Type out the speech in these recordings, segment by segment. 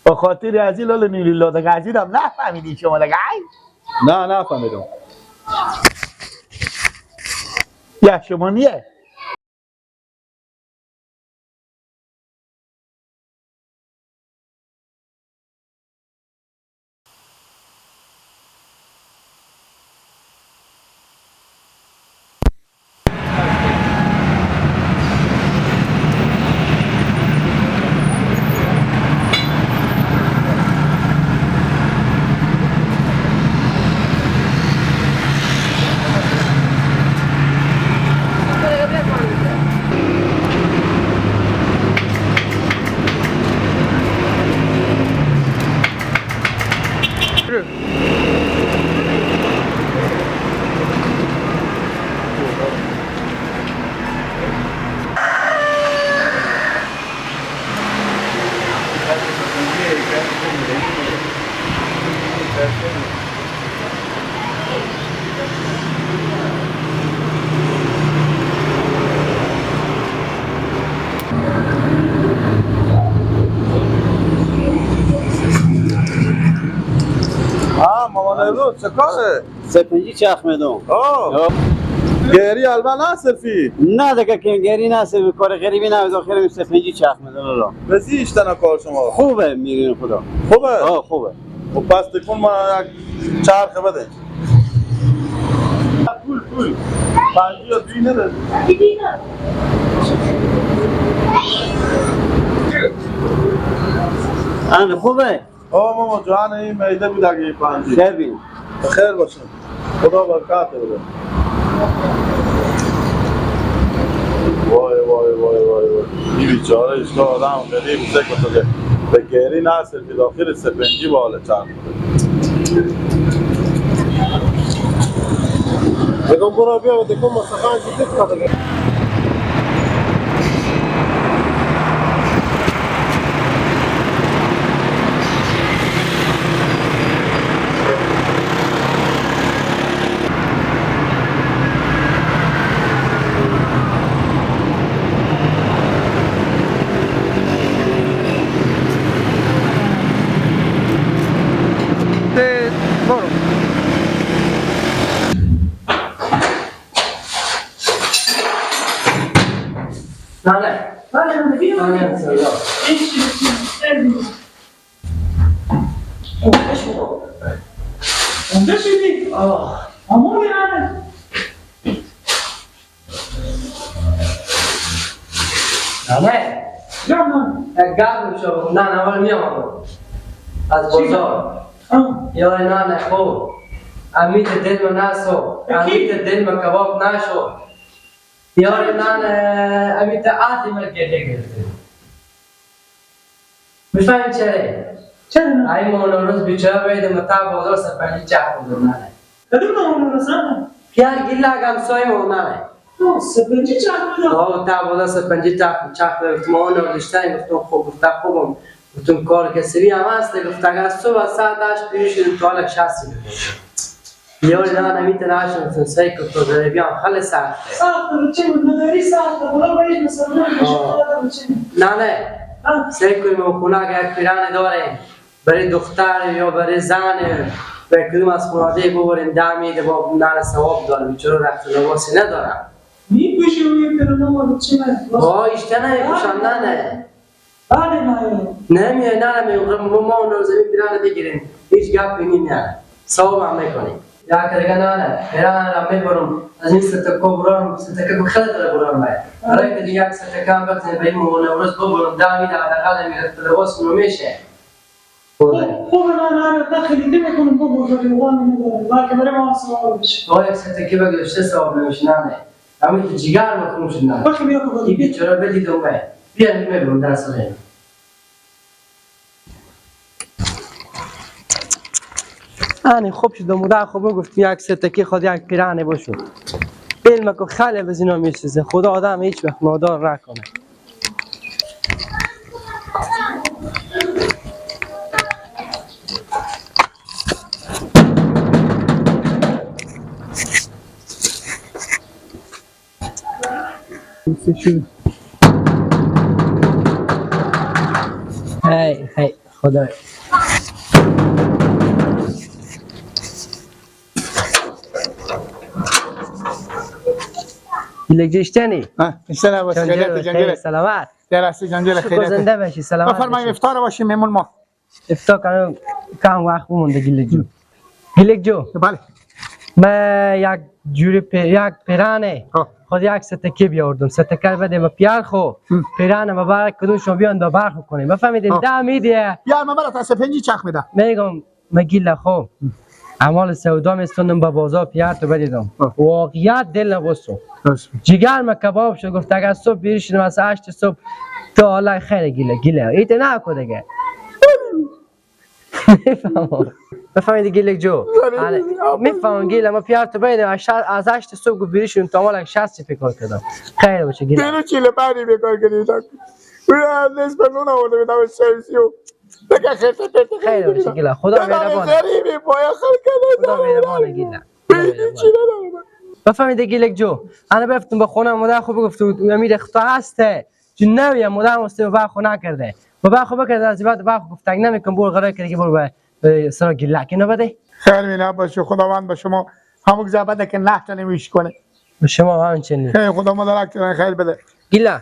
با خاطر از این لاله نیلی لاده هم نفهمیدی شما لگه؟ نه نفهمیدم. یا شما نیه؟ چه کاره؟ سپنجی چرخ میدم. آه گری البا نه سلفی؟ نه دیگه که گری نه سلفی کار غریبی نه از آخر سپنجی چرخ میدم لالا. بسی ایشتن کار شما؟ خوبه میرین خدا. خوبه؟ آه خوبه. خب پس تکون ما یک چرخ بده. پول پول. پنجی یا دوی نده. آن خوبه؟ آه ماما جوان این میده بود اگه پنجی. ببین. بخیر باشه. خدا برکات بده. وای وای وای وای وای. این بیچاره ایشتا آدم غریب سه که به گری نصر که داخل سپنجی بالا چرخ بده. بگم برو بیا و دکم مسخان جدید کده. نه نه ولی میام از بازار یا نه نه خوب امید دل من نسو امید دل من کباب نشو یار نه نه امید عادی من گریه گرفته میفهمی چرا؟ چرا؟ ای مون روز بیچاره بید متا بازار سپنجی چه خورد نه کدوم نه روز نه پیار گیلا گم سوی مون نه سپنجی چه خورد؟ آه تا بازار سپنجی چه خورد ما اون روز گفتم خوب گفتم خوبم گفتم کار کسری هم هست گفت اگر صبح ساعت 8 پیش شدیم تا حالا 60 یار نه نمیتونم گفتم سعی کن تو داری بیام خیلی سخته سخته چه بود نداری سخته خدا باید مسلمان بشه نه نه سعی کنیم و خونه اگر پیرانه داریم برای دختر یا برای زن به کدوم از خانواده ببریم ده میده با نان ثواب داره بیچاره رخت لباسی ندارم میپوشی و میپرم چه وای ایشته نمیپوشم نه نه بله نه نمیای نه نه ما اون رو زمین پیرانه بگیریم هیچ گپی نمیاد ثواب هم میکنیم یا که دیگه نه نه پیرانه را میبرم از این ستکو برم ستکو خیلی داره برم باید برای که دیگه یک ستکه هم بزنیم به این نوروز ببرم ده میده حداقل میرفت لباس اونو میشه خوب نه نه نه خیلی میکنم بابا واقعا نداره بلکه برای ما ثواب بشه با یک ستکه بگذاشته ثواب نمیشه نه نه همین تو جگر مخروم شد نه باشه بیا که این بیچاره بدیدم باید بیا میبرم در ساله آنی خوب شد مودع خوب گفت یک ستکی خود یک پیرانه باشو علم که خیلی به زینا میسوزه خدا آدم هیچ وقت نادار نکنه. هی هی خدا گیلک اشتنی بس خیریت جنجله سلامت درستی جنجله خیریت زنده باشی سلامت بفرمایید افطار باشیم مهمون ما افطار کنم کم وقت بمونده گیلک جو گیلک جو بله من یک جوری یک پیرانه خود یک ستکه بیاوردم ستکه بده به پیار خو پیرانه مبارک کدوم شما بیان دا برخو کنیم بفهمیدین ده میده یا من برات سپنجی چرخ میده میگم مگیل خو اعمال سودا میستوندم به بازار پیار تو بدیدم واقعیت دل نبستم جگر ما کباب شد گفت اگر صبح بیرشینم از 8 صبح تا حالا خیر گیله گیله ایت نه کو دیگه میفهمم بفهمیدی گیلک جو میفهمم گیله ما پیار تو بیدم از 8 صبح گفت بیرشینم تا حالا 60 فکر کردم خیر باشه گیله دلو چیله پری بکار کردی وی نصف نون آورده بدم سرسیو دیگه خیر خیر باشه گیله خدا مهربان غریبی پای خلق خدا مهربان گیله بفهمیده گیلک جو انا بفتم به خونه مادر خوب گفت امیر خطا هسته چون نویم مادر مسته با خونه نکرده با خو بکرده از بعد با خو گفت نمیکن بور قرار کرده که بور به سرا گیلک اینو بده خیر مینا باشه خداوند به شما همون زبده که نه تا نمیش کنه به شما همچنین خیر خدا مدارک خیر بده گیلا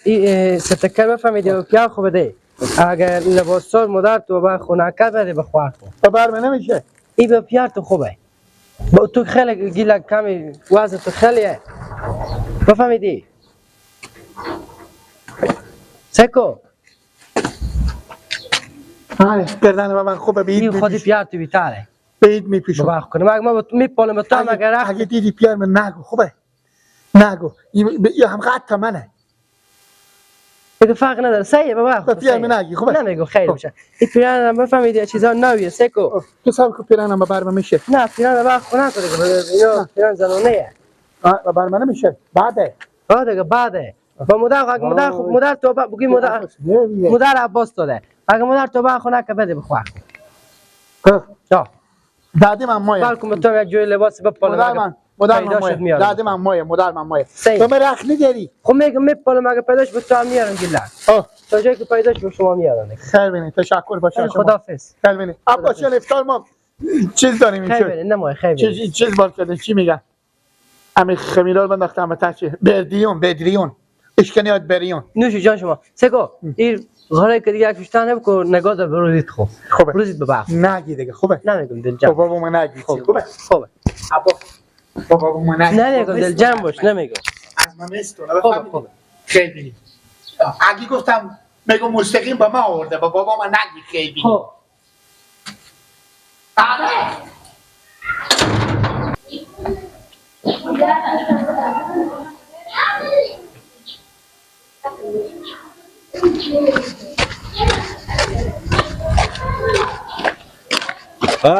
این ستکر بفهمیده و پیار خو بده اگر لباسار مادر تو با خونه کرد بده به خواهر خو بر من نمیشه این به پیار تو خوبه با تو خیلی گیلا کمی وزن تو خیلیه بفهمیدی سکو آره گردن من خوبه به این خودی پیار تو بیتره به میپیشم بخ کنم ما میپالم تو هم اگر اگه دیدی پیار من نگو خوبه نگو این هم قد منه دیگه فرق نداره سعیه بابا پیار من نگی خوبه نمیگو خیر میشه این پیران هم بفهمیدی چیزا نویه سکو تو سب که پیران هم بر من میشه نه پیران بر خونه تو دیگه اینا پیران زنانه بر من نمیشه بعده آه دیگه بعده با مادر اگه مادر خوب مادر تو بگی مادر مادر عباس داده اگه مادر تو بر خونه که بده بخواه دادی من مایه بلکه تو یک جوی لباس بپالم مادر من مایه دادی من مایه مادر من مایه تو من رخ نداری خب میگم میپالم اگه پیداش به تو هم میارم گیلک تا جایی که پیداش به شما میارم خیر بینی تشکر باشه خداحافظ خیر بینی عباس جان افطار ما چیز داریم خیر بینی نه مایه خیر بینی چیز بار کرده چی میگن امی خمیرال بنداختم به تاچی بردیون بدریون اشکنیات بریون نوش جان شما سکو این غره که دیگه کشتن نکن نگاه دار بروزید خوب خوبه بروزید به بخ نگی دیگه خوبه نمیگم دل جمع بابا من نگی خوبه خوبه بابا من نگی نمیگم دل جمع باش نمیگم از من استونه خوبه خیلی اگه گفتم میگم مستقیم با ما آورده با بابا من نگی خیلی خب آره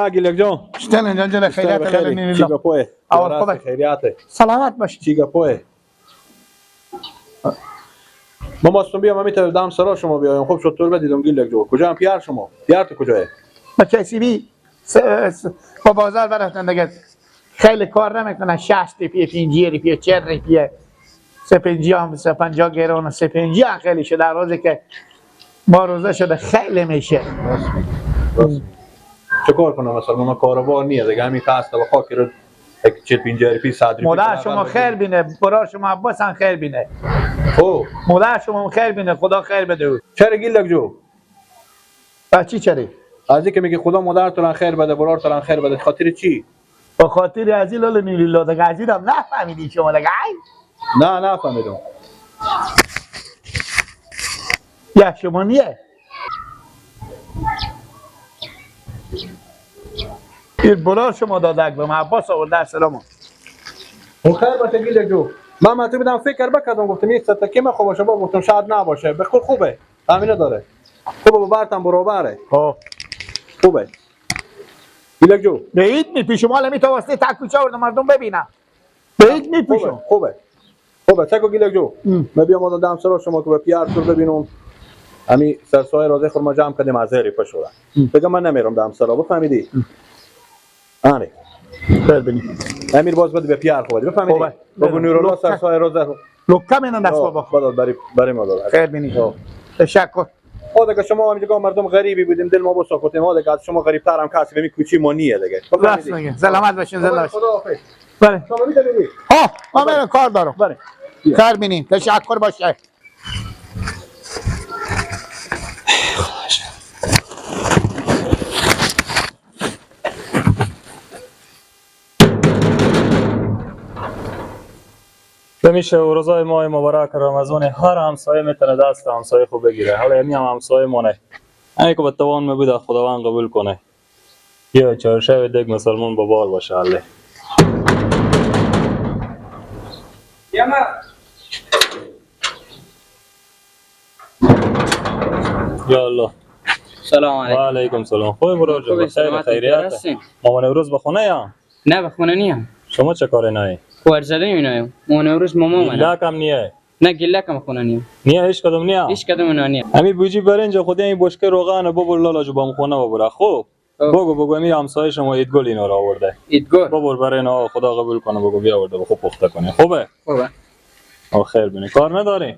گیلک جان شتن جان خیریت خیلی چی گپوه اول خوبه خیریته سلامت باشی چی گپوه ما ماستون بیام من میتونم دم سرا شما بیایم خب شطور بدیدم گیلک جو کجا هم پیار شما پیار تو کجاه بچه سی بی با بازار برفتن دیگه خیلی کار نمیکنن 60 روپیه 50 روپیه 40 روپیه 50 هم 50 گرون 50 خیلی شده روزی که ما روزه شده خیلی میشه راست چه کار کنم مثلا ما کاروبار نیه دیگه همین خسته و خاکی رو یک 40 50 روپیه 100 روپیه مادر شما خیر بینه برار شما عباس هم خیر بینه خب مادر شما خیر بینه خدا خیر بده چرا گیلک جو بچی چرا از اینکه میگه خدا مادرتون خیر بده برارتون خیر بده خاطر چی با خاطر از این لال نیلی لاده عزیزم نفهمیدی شما دیگه نه نفهمیدم یا شما نیه این برار شما دادک به من عباس آورده سلام اون خیر باشه گیلک جو من تو بدم فکر بکردم گفتم یک ستکه من خوب باشه با گفتم شاید نباشه به خود خوبه همینه داره خوبه با برتم برابره خب خوبه گیلک جو به عید میپیشم حالا می تو واسطه تک کوچه آورده مردم ببینم به عید میپیشم خوبه خوبه تکو گیلک جو من بیام آدم دم سرا شما که به پیار تو ببینم امی سرسای رازه خورما جمع کردیم از هری پشورا بگم من نمیرم دم سرا بفهمیدی آره خیر بینی امیر باز بده به پیار خوبه بفهمیدی بگو نورالله سرسای رازه لکه منن دست بابا خدا برای ما داد خیر بینی تشکر ها دیگه شما هم دیگه مردم غریبی بودیم دل ما بساختیم ها دیگه از شما غریب تر هم کسی به می کوچی ما نیه دیگه. راست میگه. سلامت باشین زنده باشین. خدا حافظ. بله. شما می‌دونی؟ ها ما میرم کار دارم. بله. خیر بینیم. تشکر باشه. میشه و روزای ماه مبارک رمضان هر همسایه میتونه دست همسایه خو بگیره. حالا یعنی هم همسایه مونه همین که به توان می بوده خداوند قبول کنه. یا چهارشنبه دیگ مسلمان با بار باشه. الله یا الله. سلام علیکم. و علیکم سلام. خوبی برادر جان؟ خوبی، بخیر سلامت خیریت. هستین؟ مامان امروز به خونه یا نه به خونه نیم. شما چه کاری نایی؟ ورزده اینایم. مامان امروز ماما منه. گیلک هم نیه. نه گیلک هم خونه نیم. نیه هیچ کدوم نیه. هیچ کدوم اینا نیم. همی بوجی برنج خودی این بشکه روغن ببر لالا جو بام خونه ببره. خب بگو بگو می همسایه شما ایدگل اینا رو آورده. ایدگل ببر برای اینا خدا قبول کنه. بگو بیا آورده خوب پخته کنه. خوبه؟ خوبه. آه خیر بینی. کار نداری؟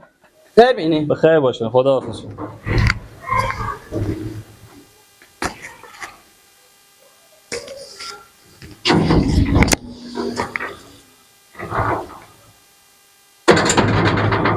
خیر بینی. بخیر باشین. خدا حافظ.